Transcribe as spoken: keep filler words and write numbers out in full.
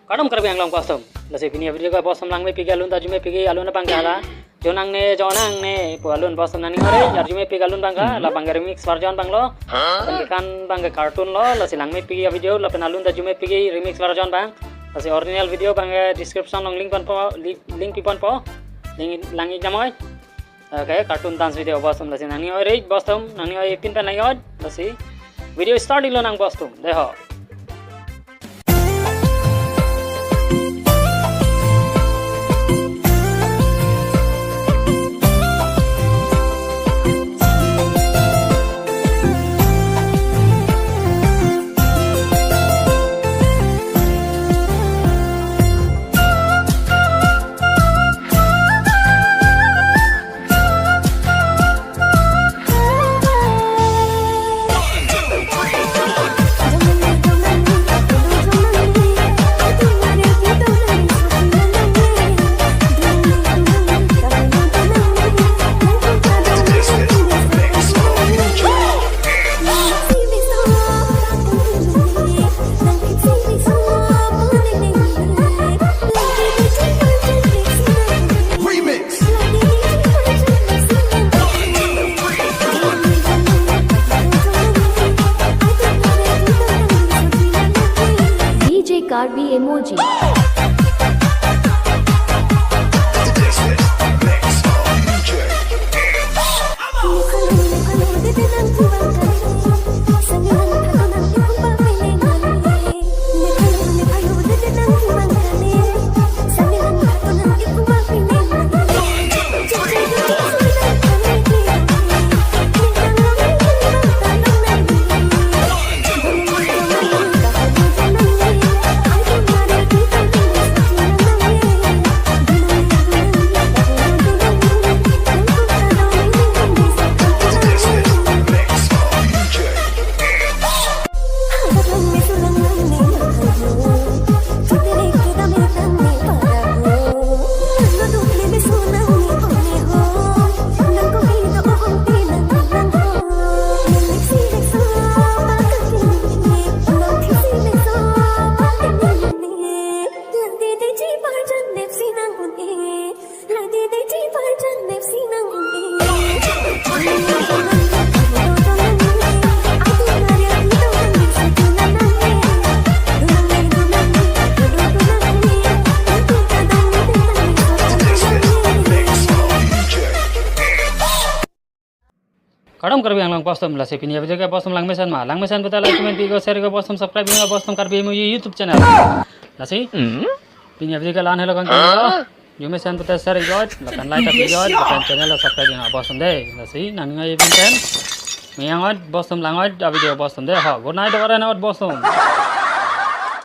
Kardom Karbi Anglong bostum. Lasi pini video ke bostum langmepik alun ta arjumepik alun abang ke hala. Jo nangne, jo nangne pu alun bostum nangning ore, arjumepik alun abang ke, la abang ke remix version abang lo. Kan abang ke cartoon lo, lasi langmepik video, lapen alun ta arjumepik remix version abang. Lasi original video abang ke description along link ponpo, li-, link piponpo. Link lang-ik damnoi. Okay, cartoon dance video bostum, lasi nangning ore bostum, nangning ore pin pen lang-ik, lasi video start-iklo nang bostum. Dei ho. D J Karbi Emoji. Kardom Karbi Anglong bostum, lasi pini video ke bostum langmesen ma. Langmesen puta like, comment, pi-ik, share-ik bostum, subscribe-ik bostum Karbi Emoji YouTube channel. Lasi pini video ke la-an helo kan. Arjumesen puta share-ik, lapen like ta pi-ik, lapen channel lo subscribe-ik bostum dei. Lasi nangning ore pin pen. Meyang-ot bostum, lang-ot a video bostum dei ho. Good night, do-an-ot bostum.